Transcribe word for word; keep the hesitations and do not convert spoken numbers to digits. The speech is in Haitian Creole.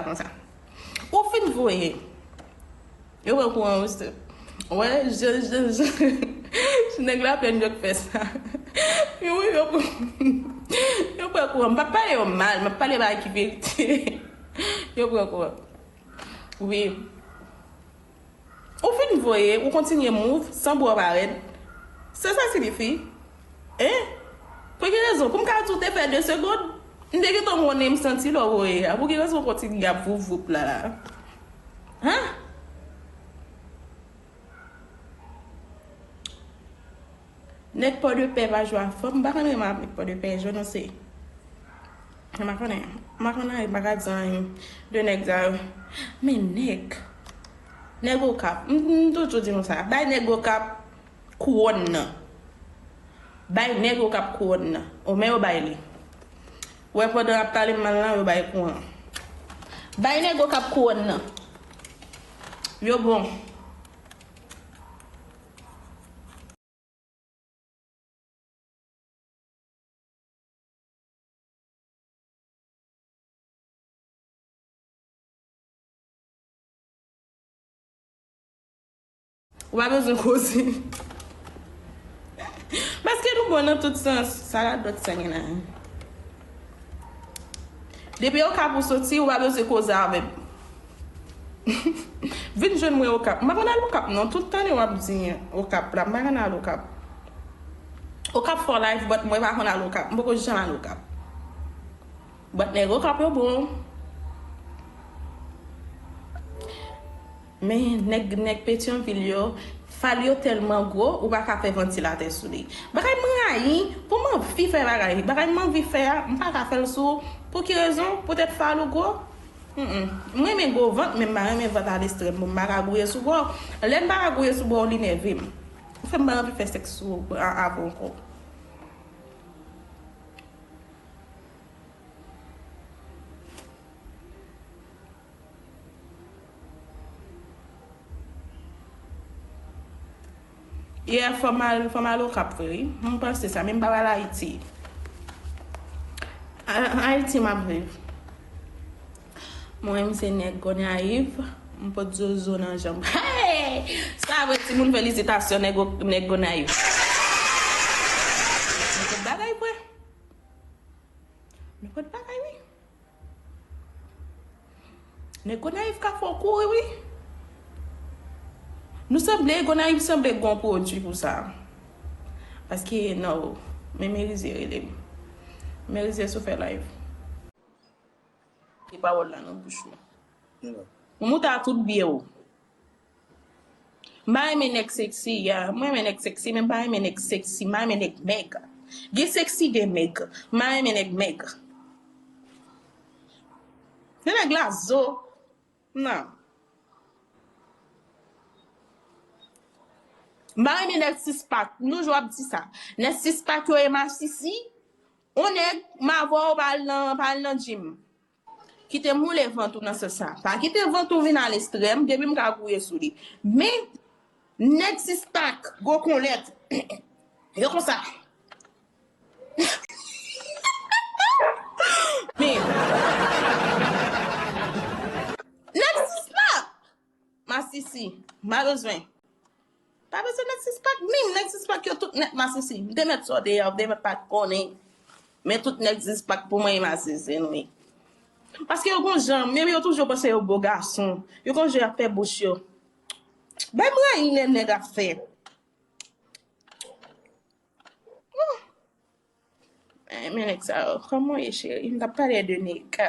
Konsa. Ou fin voye. Yo pran kouran wi, se. Wè, je, je, je. Nèg la plen yo k fè sa. Wi, wi, yo pran. Yo pran kouran. M p ap pale yo mal, m ap pale bagay ki verite. Yo pran kouran. Wi. Ou fin voye, ou kontinye move san bra w parèt. Se sa siyifi? Hein? Pou ki rezon? Pou m ka di w te fè de segonn? M te gentan konnen, m santi lè w voye a. Pou ki rezon w kontinye ap voup voup la la? Hein? Nèg Pòdepè pa jwe a fanm, m pa konn renmen avèk Pòdepè, je ne sais. M pa konnen, m pa konnen, m pa ka di anyen de nèg sa yo. Men nèg, nèg Okap, m, m toujou di nou sa, bay nèg Okap kouwòn nan. Bay nèg Okap kouwòn nan. O, men yo bay li. Wè, pandan y ap pale m mal lan, yo bay kouwòn. Bay nèg Okap kouwòn nan. Yo bon. Ou pa bezwen koze. Paske nou bon nan tout sans. Sa radòt sa gen la. Depi Okap ou soti, ou pa bezwen koze avè m. Vin jwenn mwen Okap. M pa konn al Okap non. Tout ane w ap di Okap la. M pa konn al Okap. Okap for life, but mwen pa konn al Okap. M poko janm al Okap. But nèg Okap yo bon. Men nèg, nèg Petyonvil yo, fal yo tèlman gwo, ou pa ka fè vantilatè sou li. Bagay m rayi, pou m anvi fè bagay, bagay m anvi fè a, m pa ka fè l sou ou. Pou ki rezon? Poutèt fal ou gwo? Mm, mm. M renmen gwo vant, men m pa renmen vant a lekstrèm. Bon, m pa ka gouye sou bò. Lè m pa ka gouye sou bò, li nève m. Ou fè m pa anvi fè sèks sou, a, avè w ankò. Yeah, fò m al, fò m al Okap vre, wi. M panse sa, men m pa pral Ayiti. A-, Ayiti m ap viv. Mwen, m se nèg Gonayiv, m pot zozo nan janm. Hey! Sa vre, timoun, felisitasyon, nèg, nèg Gonayiv. Nenpòt bagay vre. Nenpòt bagay, wi. Nèg Gonayiv ka fè w kouri, wi. Nou sanble, Gonayiv sanble gon pwodui pou sa. Paske, no, men Merize rele m. Merize sou fè live. Te pawòl la nan bouch mwen. Ou moute a tout byen w. M pa renmen nèg seksi, ya. Mwen renmen nèg seksi, men m pa renmen nèg seksi. M pa renmen nèg mèg. Gen seksi, gen mèg. M pa renmen nèg mèg. Gen nèg la zo. Non. M pa renmen nèg six pack. M toujou ap di sa. Nèg six pack yo e masisi. On nèg, m avè w, pa al nan, pa al nan gym. Kite m woule vant ou nan sans sa. Pa kite vant ou vin al ekstrèm, depi m ka gouye sou li. Men, nèg six pack, gwo kolèt, yo konsa. Men, nèg six pack, masisi, m pa bezwen. Pa bezwen nèg six pack, menm nèg six pack yo tout nèt masisi. M te mèt sa w deyò, m te mèt pa t konnen. Men tout nèg six pack pou mwen e masisi, wi. Paske yo gon jan, men yo toujou panse yo bo gason. Yo gon jan y ap fè bouch yo. Bay m rayi lè nèg ap fè. Eh, men nèg sa yo, kòman w ye, cheri? M t ap pale de nèg.